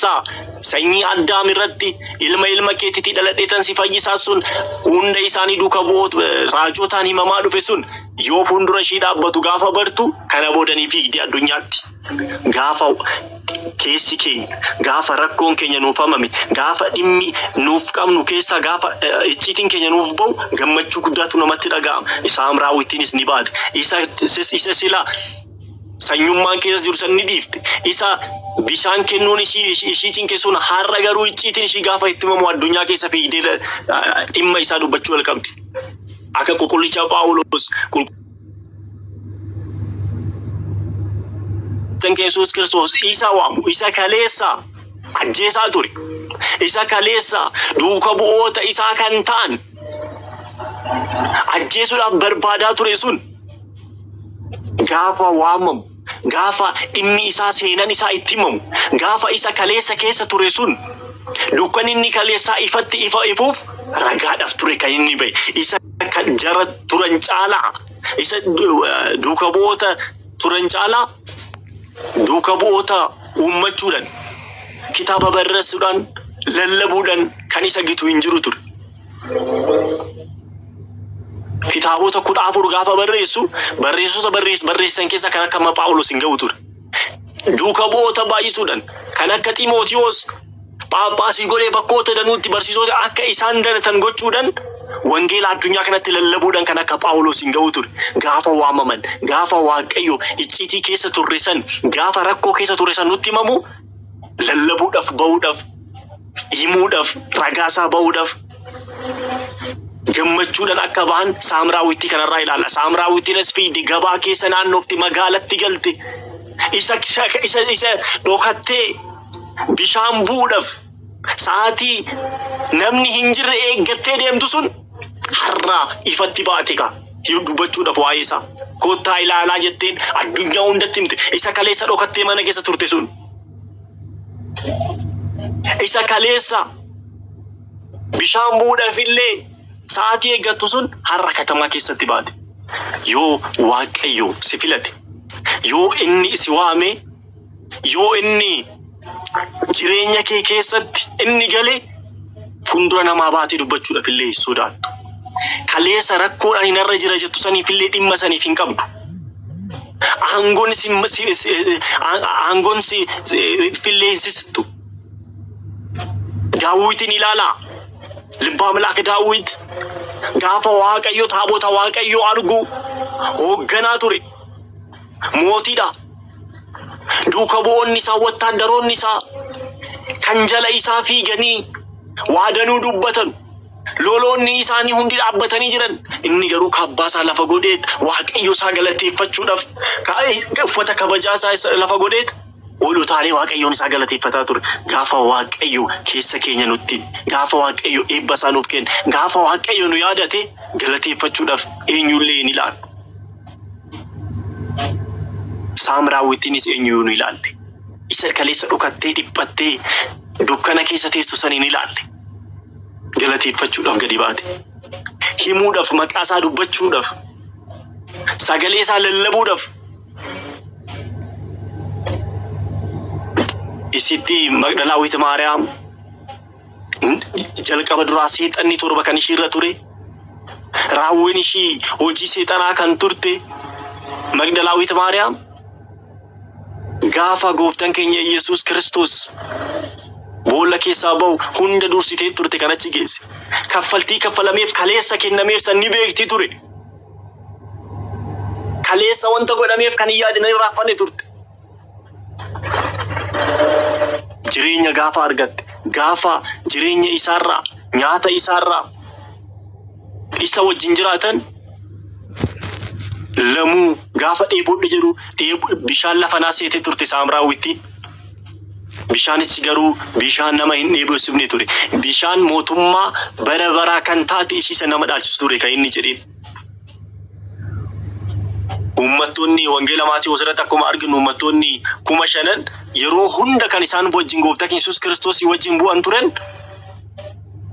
kaleessaa sanyii Addaam irratti ilma ilma keetitti dhaladheetan si fayyisaa sun hunda isaanii duuka bu'oota raajotaan himamaa dhufe sun yoo fuuldura ishii dhaabbatu gaafa bartu kana boodanii fiigdee addunyaatti. Gaafa keessi keenya, gaafa rakkoon keenya nuuf hamame, gaafa dhimmi nuuf qabnu keessaa gaafa icciitiin keenya nuuf ba'u gammachuu guddaatu namatti dhaga'ama. Saamraawwittiinis ni baate. Isa silaa sanyummaan keessa jiru san ni dhiifte. Isa bishaan kennuun ishii cinqe sun har'a garuu icciitiin ishii gaafa itti himamu addunyaa keessa fiigdee dhimma isaa dubbachuu jalqabdi. Akka qulqullicha Phaawulos qulqullicha Yesuus Kiristoos isa waamu, isa kaleessa ajjeesaa ture, isa kaleessa duuka bu'oota isaa kan ta'an ajjeesuudhaaf barbaadaa ture sun gaafa waamamu, gaafa dhimmi isaa seenan isaa itti himamu, gaafa isa kaleessa keessa ture sun dukkan inni kaleessaa ifatti ifa ifuuf ragaadhaaf ture kan inni ba'e. Isa jara turan caalaa, isa duuka bu'oota turan caalaa duuka bu'oota uummachuudhaan, kitaaba barreessuudhaan, lallabuudhaan kan isa gitu hin jiru ture. Kitaabota 14 gaafa barreessu, barreessota barreessan keessa kan akka Phaawulos hin ga'u ture. Duuka bu'oota baay'isuudhaan kan akka Ximootiyoos Phaaphaasii godhee bakkoota danuutti barsiisota akka isaan daratan gochuudhaan wangeela addunyaa kanatti lallabuudhaan kan akka Phaawulos hin ga'u ture. Gaafa waamaman, gaafa Waaqayyo icciitii keessa turre san, gaafa rakkoo keessa turre san nutti himamu lallabuudhaaf ba'uudhaaf, himuudhaaf, ragaasaa ba'uudhaaf gammachuudhaan akka ba'an Saamraawwittii kanarraa ilaalla. Saamraawwittiin as fiigde gabaa keessa naannoofti, magaalatti galte. Isa isa isa dhokattee bishaan bu'uudhaaf sa'aatii namni hin jirre eeggattee deemtu sun har'aa ifatti baate kaa dubbachuudhaaf waa'ee isaa. Kottaa ilaalaa jetteen addunyaa hundatti himte. Isa kaleessa dhokattee mana keessa turte sun. Isa kaleessa bishaan bu'uudhaaf illee sa'aatii eeggattu sun har'a katamaa keessatti baate. Yoo Waaqayyo si filate, yoo inni si waame, yoo inni jireenya kee keessatti inni gale fuuldura namaa baatee dubbachuudhaaf illee hin sodaattu. Kaleessa rakkoodhaan hin irra jira jettu saniif illee dhimma saniif hin qabdu. Aangoon si fillee hin sisittu. Daawwitiin ilaalaa. Lubba Amlaak Daawwit gaafa Waaqayyo taabota Waaqayyo argu hoogganaa ture. Mootiidha. Duuka bu'oonni isaa, wattaaddaroonni isaa kan jala isaa fiiganii waadanuu dubbatan. Loloonni isaanii hundi dhaabbatanii jiran. Inni garuu kaabbaa isaa lafa godheet Waaqayyo isaa galateeffachuudhaaf uffata kabajaa isaa lafa godheet ol utaalee Waaqayyoon isaa galateeffataa ture. Gaafa Waaqayyo keessa keenya nutti, gaafa Waaqayyo eebba isaa nuuf kenne, gaafa Waaqayyo nu yaadate galateeffachuudhaaf eenyullee hin ilaalu. Saamraawwittiinis eenyuyyuu nu ilaalle. Isa kaleessa dhokattee dhiphattee dukkana keessa teessu san hin ilaalle. Galateeffachuudhaaf gadi baate. Himuudhaaf, maqaa isaa dubbachuudhaaf, sagalee isaa lallabuudhaaf. Isitti Magdalaawit Maariyaam jalqaba duraa seexanni 7 kan ishii irra ture. Raawwiin ishii hojii seexanaa kan turte Magdalaawit Maariyaam gaafa gooftaan keenya Yesuus Kiristoos boolla keessaa ba'u hunda dursitee turte kan achi geesse. Kaffaltii kaffalameef kaleessa kennameef san ni beekti ture. Kaleessa wanta godhameef kan hin yaadne irraanfanne turte. Jireenya gaafa argatte, gaafa jireenya isaarraa, nyaata isaarraa isa wajjin jiraatan lamuu gaafa dheebodhe jedhu bishaan lafa naa seetee turte Saamraawwittiin. Bishaanichi garuu bishaan nama hin dheebosifne ture. Bishaan mootummaa bara baraa kan taate ishiisa nama dhaalchisu ture kan inni jedheen. Uummattoonni wangeela Maatiyoos irratti akkuma arginu uummattoonni 5,000 yeroo hunda kan isaan wajjin gooftaa keenya Yesuus Kiristoos wajjin bu'an turan.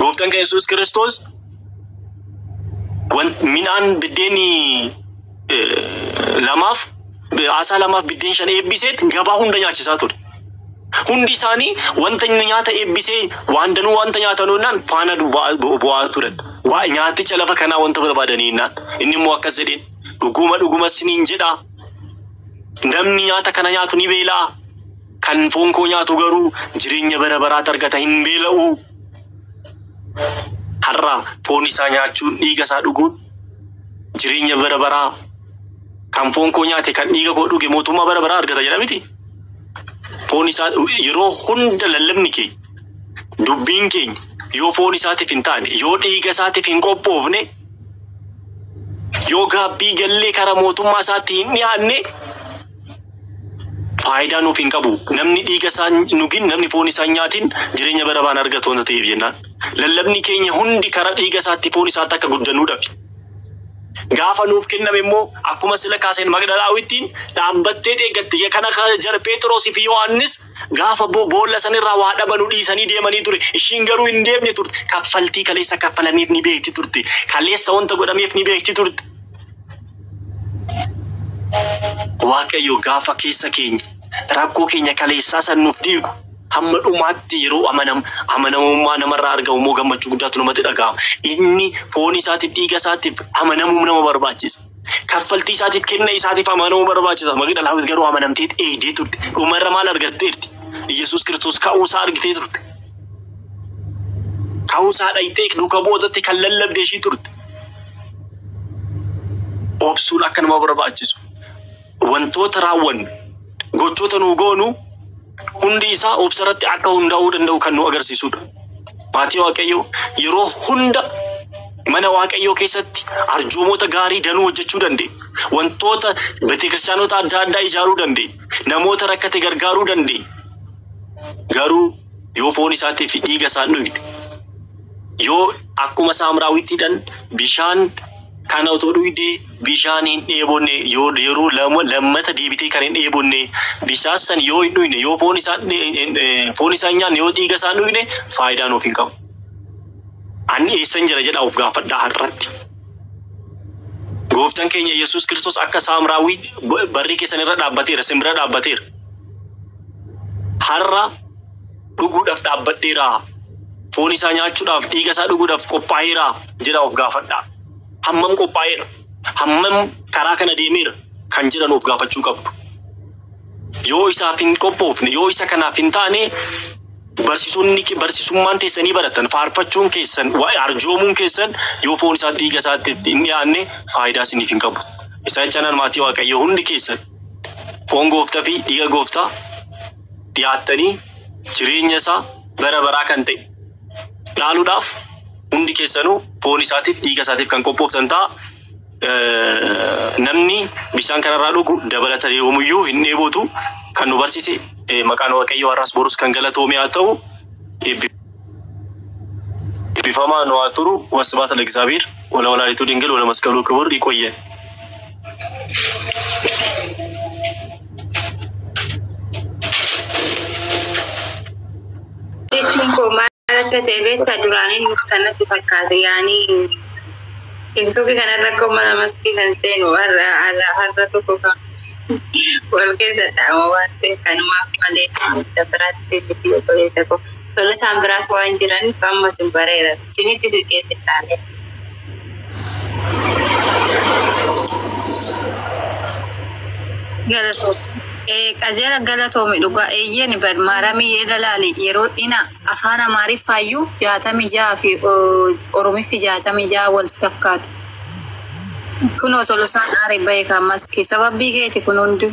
Gooftaan keenya Yesuus Kiristoos midhaan biddeenii 2f, aasaa 2f biddeen 5 eebbiseet gabaa hunda nyaachisaa ture. Hundi isaanii wanta inni nyaata eebbisee waan danuu wanta nyaatan naan faana bu'aa turan. Waa nyaaticha lafa kanaa wanta barbaadanii naan inni immoo akkas jedheen dhuguma dhuguma siniin jedhaa. Namni nyaata kana nyaatu ni beela'a. Kan foon koo nyaatu garuu jireenya bara baraatti argata hin beela'u. Har'a foon isaa nyaachuun dhiiga isaa dhuguun jireenya bara baraa kan foon koo nyaate kan dhiiga koo dhuge mootummaa bara baraa argata jedha miti. Foon isaa yeroo hunda lallabni keenya dubbiin keenya yoo foon isaatiif hin taane yoo dhiiga isaatiif hin qophoofne yoo gaabbii gallee karaa mootummaa isaatti hin dhiyaanne faayidaa nuuf hin qabu. Namni dhiiga isaa dhugin namni foon isaa nyaatin jireenya bara baraan argatu wanta ta'eef jennaan. Lallabni keenya hundi karaa dhiiga isaatti foon isaatti akka guddannuudhaaf. Gaafa nuuf kenname immoo akkuma sila kaaseen Magdalaawittiin dhaabbattee eeggatte kana jara Phexrosii fi Yohaannis gaafa boolla sanirraa waa dhabanuu dhiisanii deemanii ture. Ishiin garuu hin deemne turte. Kaffaltii kaleessa kaffalameef ni beekti turte. Kaleessa wanta godhameef ni beekti turte. Waaqayyo gaafa keessa keenya rakkoo keenya kaleessaa san nuuf dhiigu hamma dhumaatti yeroo amanamummaa namarraa argamu immoo gammachuu guddaatu namatti dhaga'ama. Inni foon isaatiif dhiiga isaatiif amanamuu nama barbaachisa. Kaffaltii isaatiif kenna isaatiif amanamuu barbaachisa. Magdalaawit garuu amanamtee eegdee turte. Dhumarra maal argatteerti? Yesuus Kiristoos ka'uusaa argitee turte. Ka'uusaa dhayitee duuka bu'ootatti kan lallabde ishii turte. Obsuun akka nama barbaachisu. Wantoota raawwannu gochoota nu goonu hundi isaa obsa irratti akka hundaa'uu danda'u kan nu agarsiisudha. Maatii Waaqayyoo yeroo hunda mana Waaqayyoo keessatti arjoomoota gaarii danuu hojjechuu dandeenya. Wantoota betekiristaanota adda addaa ijaaruu dandeenya. Namoota rakkate gargaaruu dandeenya. Garuu yoo foon isaatii fi dhiiga isaan dhugne yoo akkuma Saamraawittiidhaan bishaan kana otoo dhugdee bishaan hin dheebonne yoo yeroo lammata deebitee kan hin dheebonne bishaan san yoo hin dhugne yoo foon isaan nyaanne yoo dhiiga isaan dhugne faayidaa nuuf hin qabu. Ani eessan jira jedhaa of gaafadhaa har'atti. Gooftaan keenya Yesuus Kiristoos akka Saamraawii barrii keessan irra dhaabbateera, simbira dhaabbateera. Har'a dhuguudhaaf dhaabbadheera. Foon isaa nyaachuudhaaf dhiiga isaa dhuguudhaaf qophaa'eera jedhaa of gaafadhaa. Hammam qophaa'eera, hammam karaa kana deemeera kan jedhan of gaafachuu qabdu. Yoo isaaf hin qophoofne, yoo isa kanaaf hin taane barsiisummaan teessanii baratan, faarfachuun keessan, arjoomuun keessan yoo foon isaa dhiiga isaatti hin dhiyaanne faayidaa isiniif hin qabu. Isa jechaan maatii Waaqayyoo hundi keessan foon gooftaa fi dhiiga gooftaa dhiyaattanii jireenya isaa bara baraa kan ta'e dhaaluudhaaf hundi keessanuu foon isaatiif dhiiga isaatiif kan qophooftan ta'a. Namni bishaan kanarraa dhugu dabalata yoomiyyuu hin dheebotu kan nu barsiise maqaan Waaqayyoo har'as borus kan galatoome haa ta'u. Eebbifamaa nu haa turu. ወስብሐት ለእግዚአብሔር ወለወላዲቱ ድንግል ወለመስቀሉ ክቡር። ይቆየን። Jechuun koo maal akka ta'e beektaa duraanii nuuf kanatti fakkaate yaanii tiktookii kanarra akka mana maskii kan seenu har'a har'a tokko kan wal keessa dhaamu waan ta'eef kanumaaf malee biraatti miti obboleessa koo. Tola isaan biraas waan jiraniif amma isin bareera. Isinitti si keessa taane. Galatoome. Qajeela galatoome dhugaa eeyyeen bar maaramii yeedalaali yeroo dhina afaan Amaariffaayyuu 66 fi Oromiffi 66 wal fakkaatu. Kunoo Tolosaan aare bahe kan maskii sababii keeti kun hundi.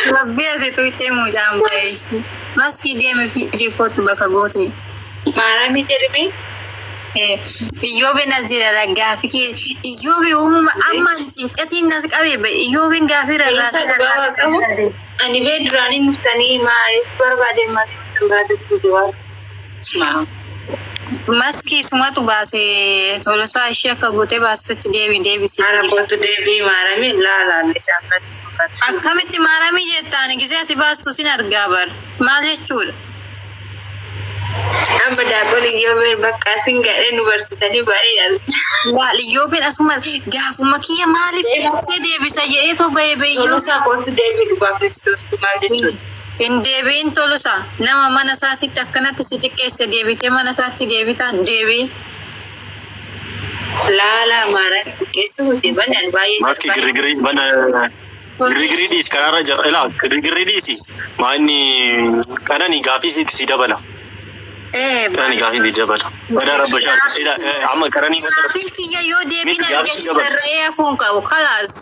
Sababii ati tuqxee mucaan bahe ishee. Maskii deeme fi kootu bakka goote. Maaramii jedhame. Iyyoobe nas jedha gaafi kee Iyyoobe uumama amma cinqatiin nas qabe Iyyoobeen gaafii Tolosaa dhugaa waa qabu. Ani bee duraanii nuftanii maaliif barbaade maaliif barbaade waan. Maskii sumatu baase Tolosaa ishee akka gootee baastetti deebi deebisi. Ara kootu deebii maaramii laalaan isaan irratti fakkaatu. Akkamitti maaramii jettaan gisee ati baastu sin argaa bar maal jechuudha? Amma daabboon Iyyoobeen bakka isin gadhee nu barsiisanii bareeda. Laal Iyyoobeen asuma gaafuma kiyya maaliif ibsee deebisa jedheetoo bahee beeyyoo. Tolusaa kootu deebii dhugaa Kiristoos maal jechuudha? Hin deebiin Tolusaa nama mana isaatti akkanatti si xiqqeesse deebitee mana isaatti deebitaa hin deebiin. Laala maaraan xiqqeessuu miti banaan baay'ee. Maski girrigirii bana girrigirii dhiisi karaarra jira ilaa girrigirii dhiisi maa inni qananii gaafii sitti si dabala. Qananii gaafii si dabala. Badaa rabbashaa ilaa amma qananii Gaafiin kiyya yoo deebiin Miti gaafii argate dabala. sarra'ee hafuun qabu kalaas.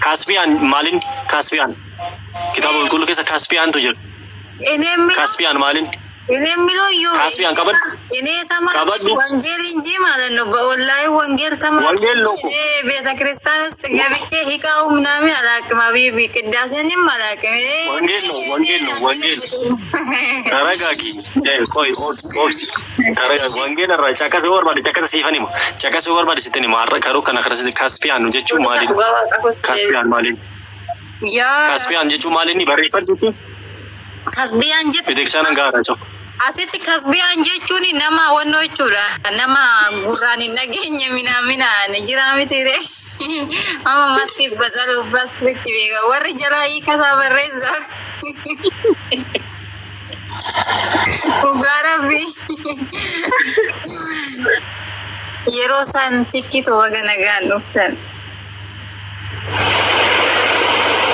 Kaaspiyaan maalin kaaspiyaan kitaaba qulqulluu keessa kaaspiyaantu jira. Eneen miloo Kaaspiyaan maalin eneen miloo yoo Kaaspiyaan qabadhu. እኔ ተማርኩት Qabadhu. ወንጌል እንጂ ማለት ነው። በኦንላይን ወንጌል ተማርኩ። ወንጌል ነው እኮ። እኔ ቤተ ክርስቲያን ውስጥ ገብቼ ሂቃው ምናምን አላውቅም። ሀቢቢ ቅዳሴንም አላውቅም። እኔ ወንጌል ነው፣ ወንጌል ነው፣ ወንጌል። ተረጋጊ። ቆይ obsi obsi ተረጋጊ። Wangeela irraa caqasuu barbaade caqasa siifan hima. Caqasuu barbaade sittin hima. Har'a karoo kana karaa kaaspiyaan jechuun Tolusaa maali? dhugaa waaqa kootu deebii. Kaaspiyaan maali? ያ Kaaspiyaan jechuun maali inni barreeffadhuuti? kasbiyaan jettu Beeksisaan gaara cafu. asitti kasbiyaan jechuun nama wannoo jechuudha. Nama gurraan hin dhageenye minaaminaan jira miti ree. Amma maskiif basaluuf basritti beeka. Warri jalaa hiika isaa barreessa. Dhugaa rabbi. Yeroo isaan tikkitoo baga nagaan dhuftan.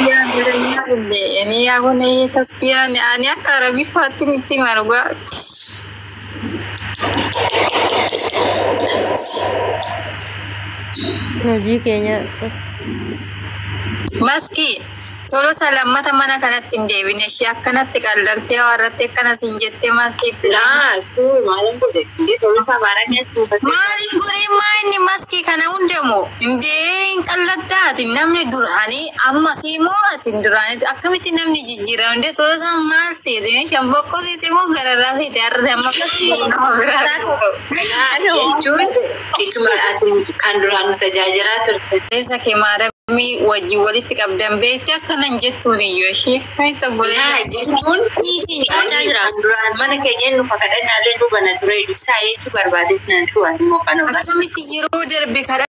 Yaa jireenya illee ani yaa kun kasbiyaan ani akka arabiffaatti itti hima dhugaa. Hojii keenya. Maski Tolosa lammata mana kanatti hin deebine ishee akkanatti qallaltee warratti akkanas hin jettee maskiitti. Laa suur maalin godhe? Indee tolusaa maaraan nyaatti Maaliin godhee maa inni maskii kana hundamoo indee hin qalladdaati namni duraanii amma siimoo ati duraanii akkamitti namni jijjiirama indee Tolosaan maal seete shamboqqoo seete moo gararraa seete har'a amma akkasii nama biraa. Jechuun isuma ati kan duraan nu tajaajilaa turte. Keessa kee maaramii wajjin walitti qabdan beekte akkanan jettuun iyyuu ishee akkamitti Laa obboleessa. jechuun kan duraan mana keenya nu fakadhannaallee nu bana ture ibsaa jechuu barbaadeef nan dhuwan immoo kan Akkamitti yeroo darbe karaa